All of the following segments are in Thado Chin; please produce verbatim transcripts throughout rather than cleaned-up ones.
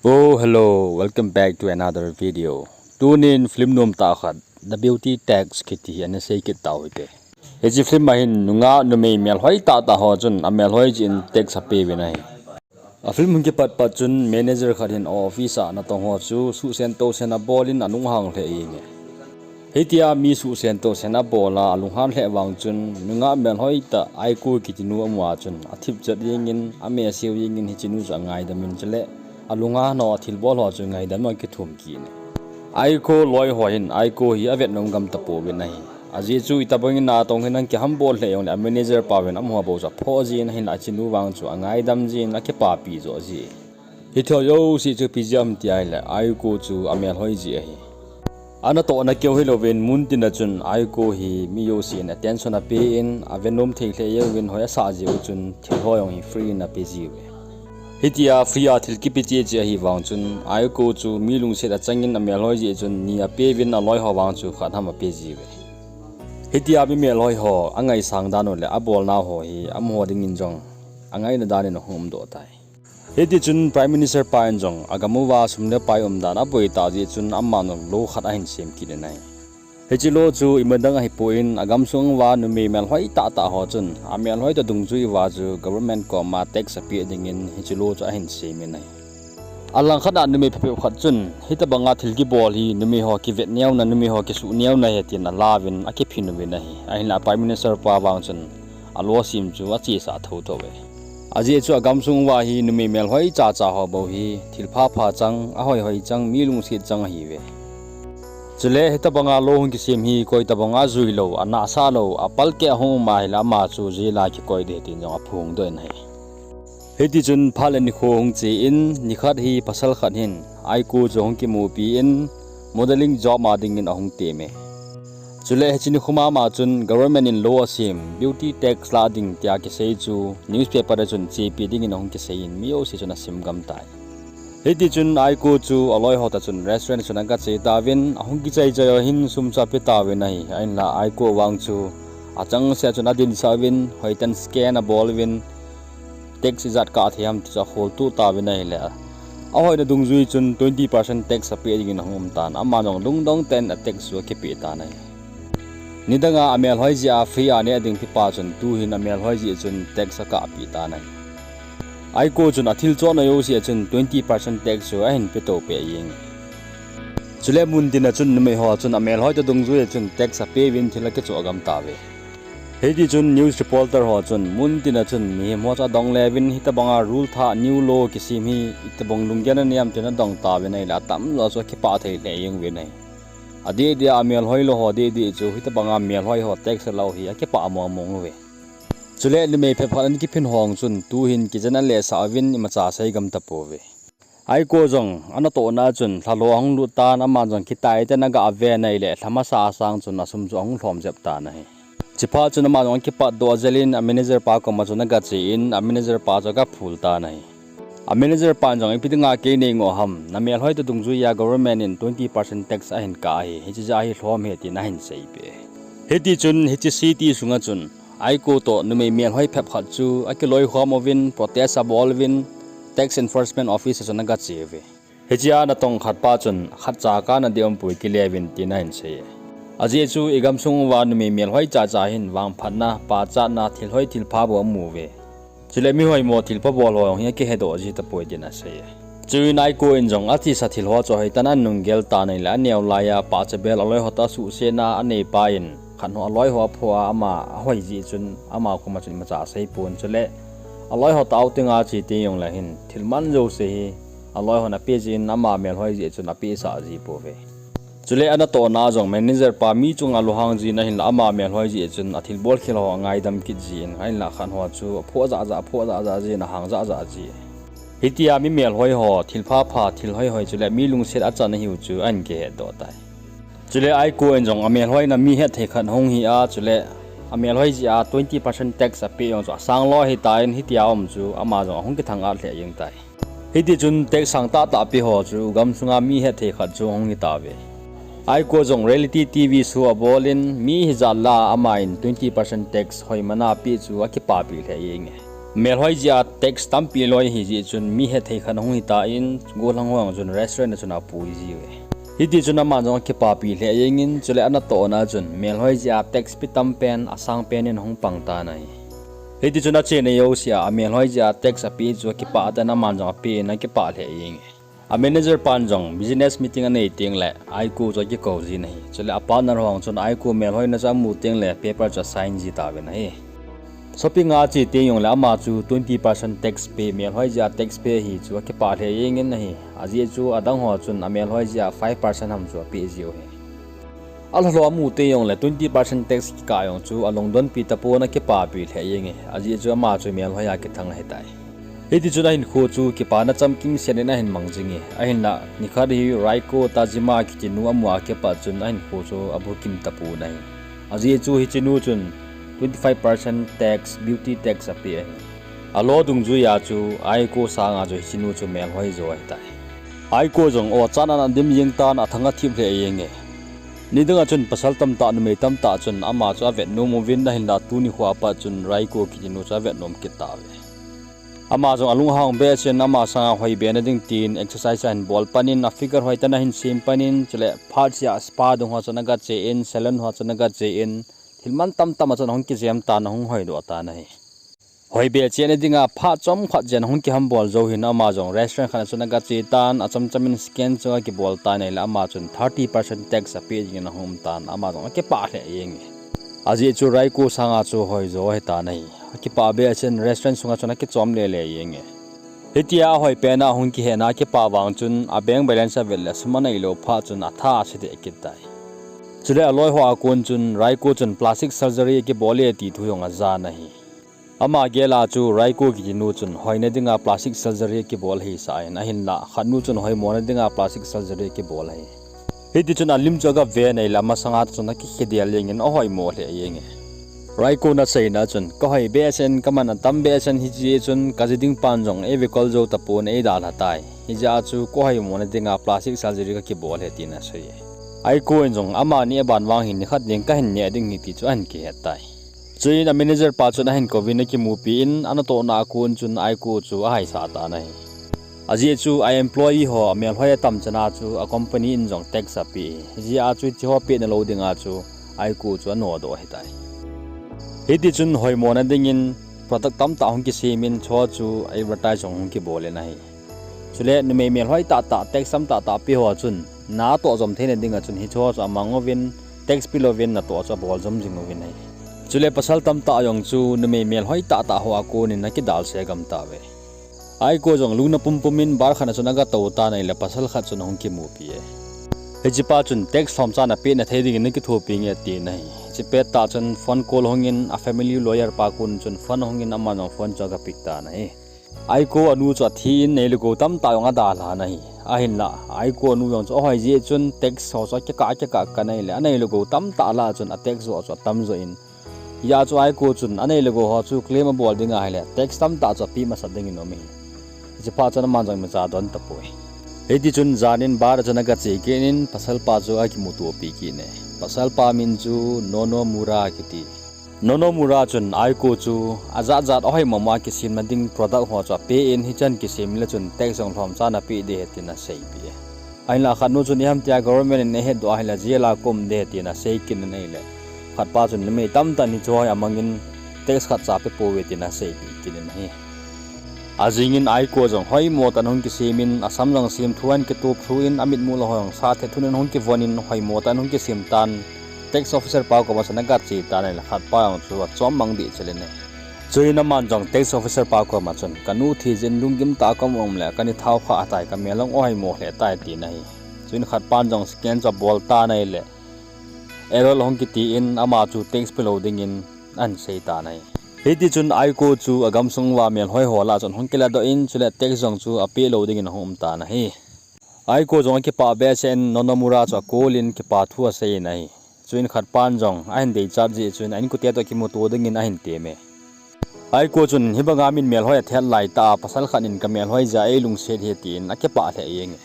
Oh, hello, welcome back to another video. Tunin film nom tah khat, The Beauty Tax kiti hi ana sei kit tau hite. Hiche film a hin nungah numei melhoi tah tah ho chun amelhoi jeh in tax apeuvin ahi. A film hung kipat pat chun manager khat hin office a natong ho chu suhsen tosen abol in alunghang lheh jenge. Hitia mi suhsen tosen abol a alunghan lheh vang chun nungah melhoi tah Aiko kiti nu amu a chun athip chet jengin, ameseu jengin hiche nu chu angaidam in chule alunghan ho, athilbol ho chu ngaidam in akithum kit in. Aiko loi ho hin Aiko hi avet nom gam tapouvin ahi. Ajeh chu itobang in natong hin ahung kihambol lheh jongle a manager pa uvin amaho bou chu aphoh jin, ahinla hiche nu vang chu angaidam jin, akipapi joh ji. Hiche jouse chu ipi jeh ham ti ahile Aiko chu amelhoi jeh ahi. Anatohna keu hilouvin muntin a chun Aiko hi mi jousen attention ape in, avenom thei lheh jeh uvin, hoi asah jeh u chun thil ho jong hi free in ape jiuve. Hitia free a thil kipe cheh cheh ahi vang chun Aiko chu mi lungset achangin amelhoi jeh chun ni apeuvin aloi ho vang chu khat ham ape jiuve. Hitia mi melhoi ho angaisang dan u le abolnau ho hi amaho dingin jong angaina dan in ahung umdoh tai. Hitichun Prime Minister pa in jong agam uva sum le pai umdan aboi tah jeh chun aman jong lou khat ahin sem kit in ahi. Hiche lou chu imadang ahipoi in agamsung uva numei melhoi tahtah ho chun amelhoi toh dungjui uva chu government koma tax apeh dingin hiche lou chu ahin sem in ahi. Alangkhat a numei phabep khat chun hitobanga thil kibol hi numei ho kivet neona, numei ho kisuh neona ahi tin alauvin akiphin uvin ahi. Ahinla Prime Minister pa vang chun alou sem chu achesah thouthou ve. Ajeh chu agamsung uva hi numei melhoi chacha ho bou hi thilpha pha chang, ahoihoi chang, mi lungset chang ahiuve. Chule hitobanga lou hung kisem hi koi tobanga juilou, anahsah lou, apalkeh ahung um ahile ama chu jail a kikoi ding tin jong aphongdoh in ahi. Hitichun phat le nikho hung che in, nikhat hi pasal khat hin Aiko chu ahung kimupi in modelling job a dingin ahung temme. Chule hiche nikho mama chun government in lou asem, beauty tax lah ding tia kisei chu newspaper a chun chepi dingin ahung kisei in mi jouse chun asim gam tai. Hitichun Aiko chu aloi ho toh chun restaurant chun agache tauvin, ahung kichaichai uva hin sum chu ape tauvin ahi. Ahinla Aiko vang chu achangseh a chun adinsah uvin, hoitah in scan abol uvin, tax ijat kah thei ham ti chu akholtoh tauvin ahile, ahoina dungjui chun twenty percent tax apeh dingin ahung um tan, ama jong lungdong tah in a tax chu akipeh tan ahi. Nidanga amelhoi jeh a free a neh ding pepa chun tuhin amelhoi jeh chun tax akahpeh tan ahi. Aiko chun athil chohna jouse a chun twenty percent tax chu ahin petou peh jenge. Chule muntin a chun numei ho chun amelhoi toh dungjui a chun tax apeuvin thil akichoh gam tauve. Hitichun news reporter ho chun muntin a chun mihem ho chu adong leuvin hitobanga rule thah, new law kisem hi itobang lunggel anei am tin adong tauvin ahile atamjo chu akipah thei lheh jeng uvin ahi. Adeh deh a amelhoi lou ho deh deh chu hitobanga melhoi ho tax alou hi akipah mong mong uve. Chule numei phabep khat ana kiphin ho chun tuhin kijen alesah uvin imacha sei gam tapouve. Aiko jong anatohna a chun lhalou ahung lut tan, aman jong kitah tah in aga ven ahile lha masa a sang chun asum chu ahung lhom jep tan ahi. Chuphat chun ama jong akipatdoh jel in a manager pa koma chun agache in a manager pa chu agaphul tan ahi. A manager pan jong ipi dinga kei neingoh ham, namelhoi toh dungjuiya government in twenty percent tax ahin kah ahi, hiche jeh a hi lhom ahi tin ahin seipeh. Hitichun hiche city sunga chun Aiko toh numei melhoi phabep khat chu akiloikhom uvin protest abol uvin tax enforcement office a chun agache uve. Hichea natong khat pa chun khatcha kana ding umpoi, kile uvin tin ahin sei e. Ajeh chu igamsung uva numei melhoi chacha hin vangphatna, pachatna, thilhoi thilpha bou amu uve. Chule mi hoimo thilpha bol ho hi akihedoh ji tapoi tin asei e. Chuin Aiko in jong atisa thil ho chu hoitah in anunggel tan ahile aneo laiya pachabel aloi ho toh asuhsetna aneipa in khat ho aloi ho aphoh a ama ahoi jeh chun ama koma chun imacha aseipon, chule aloi ho toh outing a che teng jongle hin thil man jouse hi aloi hon apeh jeh in ama melhoi jeh chun apehsah ji pouve. Chule anatohna jong manager pa mi chunga lunghang jin ahinla ama melhoi jeh chun athilbol khel ho angaidam kit jin ahinla khat ho chu aphoh jahjah, aphoh jahjah jin ahang jahjah ji. Hitia mi melhoi ho thilpha pha, thil hoihoi chule mi lungset achan ahiu chu ahin kihetdoh tai. Chule Aiko in jong amelhoina mi hetthei khat ahung hi a, chule amelhoi jeh a twenty percent tax apeh jong chu asanglou ahitan hitia um chu ama jong ahung kithangat lheh jeng tai. Hitichun tax sang tahtah peh ho chu gamsunga mi hetthei khat chu ahung hitauve. Aiko jong reality TV show abol in mi hijat lah a ama in twenty percent tax hoiman a apeh chu akipapi lheh jenge. Melhoi jeh a tax tampi loi ahi jeh chun mi hethei khat ahung hitan, golhang ho chun restaurant a chun apui jiuve. Hiti chun aman jong akipapi lheh jengin, chule anatohna chun melhoi jeh a tax pe tampen, asangpen in ahung pang tan ahi. Hiti chun achena jousea amelhoi jeh a tax ape chu akipah tan, aman jong apen akipah lheh jenge. A manager pan jong business meeting anei tengle Aiko chu akikou jin ahi. Chule a partner ho chun Aiko melhoina chu amu tengle paper chu asign ji tauvin ahi. Shopping a ache teng jongle ama chu twenty percent tax pe, melhoi jeh a tax pe ahi chu akipah lheh jengin ahi. Ajeh chu adang ho chun amelhoi jeh a five percent ham chu ape jiu ahi. Alhalou amu teng jongle twenty percent tax kikah jong chu alungdonpi tapon, akipapi lheh jenge. Ajeh chu ama chu melhoi a kithang ahitai. Hiti chun ahinkho chu kipana chamkim set in ahin mang jinge. Ahinla nikhat hi Raiko Tajima kiti nu amu a kipat chun ahinkho chu abukim tapon ahi. Ajeh chu hiche nu chun twenty five percent tax, beauty tax ape ahi. Alo dungjuia chu Aiko sanga chu hiche nu chu melhoi jo ahitai. Aiko jong o chan ana dim jeng tan, athang athip lheh jenge. Nidanga chun pasal tamtah, numei tamtah chun ama chu avetnom uvin, ahinla tuni khoa pat chun Raiko kiti nu chu avetnom kit tauve. Ama jong alunghang behseh in ama sanga hoibena ding tin exercise ahin bol panin, a figure hoitah in ahin sem panin, chule phat sea spa dung ho chun agache in, salon ho chun agache in, thil man tamtama chun ahung kijem tan, ahung hoidoh tan ahi. Hoibeh chehna dinga phat chomkhat jen ahung kihambol jou hin ama jong restaurant khat a chun agache tan, achamcham in scan chu akibol tan ahile ama chun thirty percent tax ape dingin ahung um tan, ama jong akipah lheh jenge. Ajeh chu Raiko sanga chu hoijo ahitan ahi. Akipah behseh in restaurant sunga chun akichom lele jenge. Hitia ahoipena ahung kihena akipah vang chun a bank balance avet le sum aneilou phat chun atha asedeh kit tai. Chule aloiho a kon chun Raiko chun plastic surgery akibol e ti thu jong ajan ahi. Ama gel a chu Raiko kiti nu chun hoina dinga plastic surgery akibol ahisah in, ahinla khat nu chun hoimona dinga plastic surgery akibol ahi. Hiti chun alim chu agaven ahile amasanga chun akikhedel jengin ahoimo lheh jenge. Raiko in aseina chun, kahoi behseh in, kaman atam behseh in, hijeh chun kaji ding pan jong eive kol jou tapon, eidalha tai. Hijeh a chu kahoimona dinga plastic surgery kakibol ahi tin asei e. Aiko in jong amani aban vang hin nikhat ding kahin neh ding ahi ti chu ahin kihet tai. Chuin a manager pa chun ahin kouvin akimupi in, anatohna a kon chun Aiko chu ahaisah tan ahi. Ajeh chu a employee ho melhoi atam chana chu a company in jong tax ape ahi. Hijeh a chu hiche ho pehna lou dinga chu Aiko chu anodoh ahitai. Hiti chun hoimona dingin product tamtah hung kisem in, chuho chu advertise jong hung kibol in ahi. Chule numei melhoi tahtah, tax tamtah tah pe ho chun natoh jom theina dinga chun hicheho chu amang uvin, tax pelouvin natoh chu abol jom jing uvin ahi. Chule pasal tamtah jong chu numei melhoi tahtah ho a konin akidalse gam tauve. Aiko jong lungna pumpum in bar khat a chun agatou tan ahile pasal khat chun ahung kimupi e. Hichepa chun tax lhomchan apehna thei dingin nakithopi nge atin ahi. Hiche pettah chun phone call ahungin a family lawyer pa kon chun phone ahungin aman jong phone chu aga pick tan ahi. Aiko anu chu athin nei le gou tamtah jong adalhan ahi. Ahinla Aiko anu jong chu ahoi jeh chun tax ho chu akikah akikah kah ahile anei le gou tamtah lah chun a tax joh chu atam joh in, hijeh a chu Aiko chun anei le gou ho chu claim abol ding ahile tax tamtah chu ape masat dingin um ahi. Hiche phat chun aman jong imacha adon tapoi. Hiti chun janin bar a chun agache kit in pasalpa chu akimutopi kit e. Pasalpa min chu Nonomura akiti. Nonomura chun Aiko chu ajat jat ahoimo mo a kisemna ding product ho chu apen, hichan kisem le chun tax jong lhomchan apeh ding ahi tin aseipeh e. Ahinla khatnu chun iham tia government in eihetdoh ahile jail a kaum ding ahi tin asei kit in ahile, khatpa chun numei tamtah in hicheho hi amangin tax khatcha apepouve tin aseipeh kit in ahi. Ajingin Aiko jong hoimo tah in ahung kisem in, asam jong semthu ahin kitop thu in, amitmul ho jong sa thet thun in ahung kivon in, hoimo tah in ahung kisem tan, tax officer pa koma chun agache tan ahile khatpa jong chu achom mang dehchel in ahi. Chuin aman jong tax officer pa koma chun, kanu thi jeh in lunggim tah a kaum le kani thao kha ahitai, kamel jong ahoimo lheh tai tin ahi. Chuin khatpan jong scan chu abol tan ahile, error ahung kiti in ama chu tax pelou dingin ahin sei tan ahi. Hiti chun Aiko chu agamsung uva melhoi ho lah chun ahung kiladoh in, chule tax jong chu apeh lou dingin ahung um tan ahi. Aiko jong akipah behseh in Nonomura chu acall in kipa thu asei in ahi. Chuin khatpan jong ahin deichat jeh chun a inkote toh kimuto dingin ahin tem e. Aiko chun hibanga min melhoi athet laitah a pasal khat in kamelhoi jeh a eilungset ahi tin akipah lheh jeng e.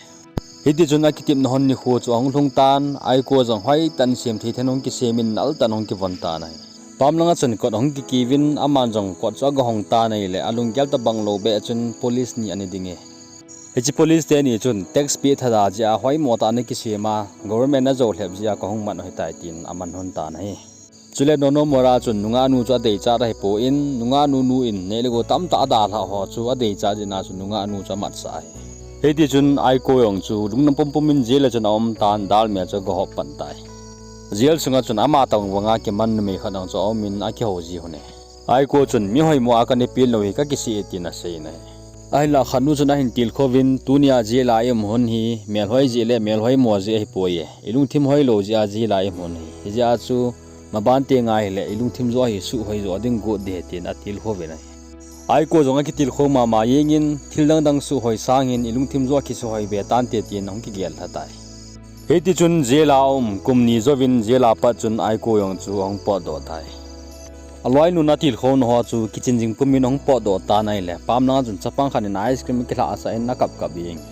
Hiti chun akitepna hon nikho chu ahung lhung tan, Aiko jong hoitah in semthei thei in ahung kisem in altah in ahung kivon tan ahi. Pam langa chun kot ahung kikiuvin, aman jong kot chu agahong tan ahile, alunggel tabang lou beh chun police ni ana ding e. Hiche police teni chun tax peh thada jeh a hoimo tah ana kisem a, government ajou lhep jeh a kahung mat u ahitai tin aman lhon tan ahi. Chule Nonomura chun nungah nu chu adeichat ahipon, nungah nu nu in neh le gou tamtah adalhah ho chu adeichat jeh a chu nungah nu chu amatsah ahi. Hiti chun Aiko jong chu lungna pumpum in jail a chun aum tan, dalmi a chu agahop pan tai. Jail sunga chun ama tobang a kiman numei khat jong chu aum in akihou ji lhon e. Aiko chun mi hoimo a kana peng lou hi kakisih e tin asei in ahi. Ahinlah khat nu chun ahin tilkhou vin, tunia jail a i um lhon hi melhoi jeh le melhoi mo jeh ahipoi e, i lungthim hoilou jeh a jail a i um lhon hi. Hijeh a chu maban teng ahile i lungthim joh hi suhhoi joh ding got ding ahi tin atilkhou vin ahi. Aiko jong akitilkhou mama jengin, thil dangdang suhhoi sangin i lungthim joh kisuhhoi be tante tin ahung kigel lha tai. Hiti chun jail a um kum ni jouvin jail a pat chun Aiko jong chu ahung potdoh tai. Aloinun atilkhouna ho chu kichin jing pumin ahung potdoh tan ahile, pam langa chun chapang khat in ice cream akilhahsah in akapkap jeng e.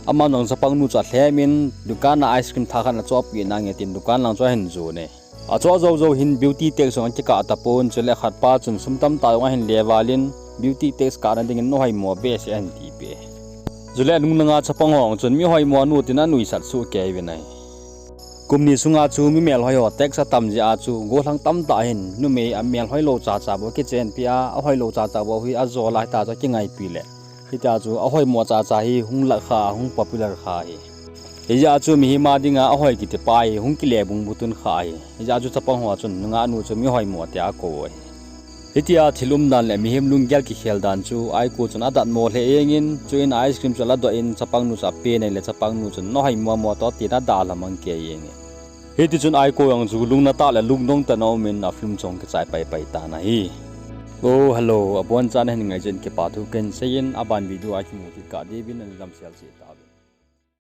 Aman jong chapang nu chu alhem in, dukan a ice cream thah khat achohpeh nange tin dukan lang chu ahin jon e. Achoh joujou hin beauty tax jong akikah tapon, chule khatpa chun sum tamtah jong ahin le val in, beauty tax kahna dingin nahoimo behseh ahin tipeh e. Chule anung langa chapang ho jong chun mi hoimo anu tin anuisat soh kei uvin ahi. Kum ni sunga chu mi melhoi ho tax atam jeh a chu gollhang tamtah hin numei amelhoi lou chacha bou akichenpi a, ahoilou chacha bou hi ajol a, hitia chu akingaipi le, hitia chu ahoimo chacha hi hung lat kha, hung popular kha ahi. Hijeh a chu mihem a dinga ahoi kiti pa hi hung kile bungbu tun kha ahi. Hijeh a chu chapang ho chun nungah nu chu mi hoimo tia akou u ahi. Hitia thil umdan le mihem lunggel kikhel dan chu Aiko chun adatmo lheh jengin, chuin ice cream chu aladoh in chapang nu chu apen ahile chapang nu chun nahoimo mo toh tin adalha mang kei jeng e. Hiti chun Aiko jong chu lungna tah le lungdong tah in aumin a film chu ahung kichai paipai tan ahi. Oh, hello, abonchan nahin ngai jeh in kipa thu kahin seiyin, aban video a kimu kit kah diuvin nadamsel cheh tan.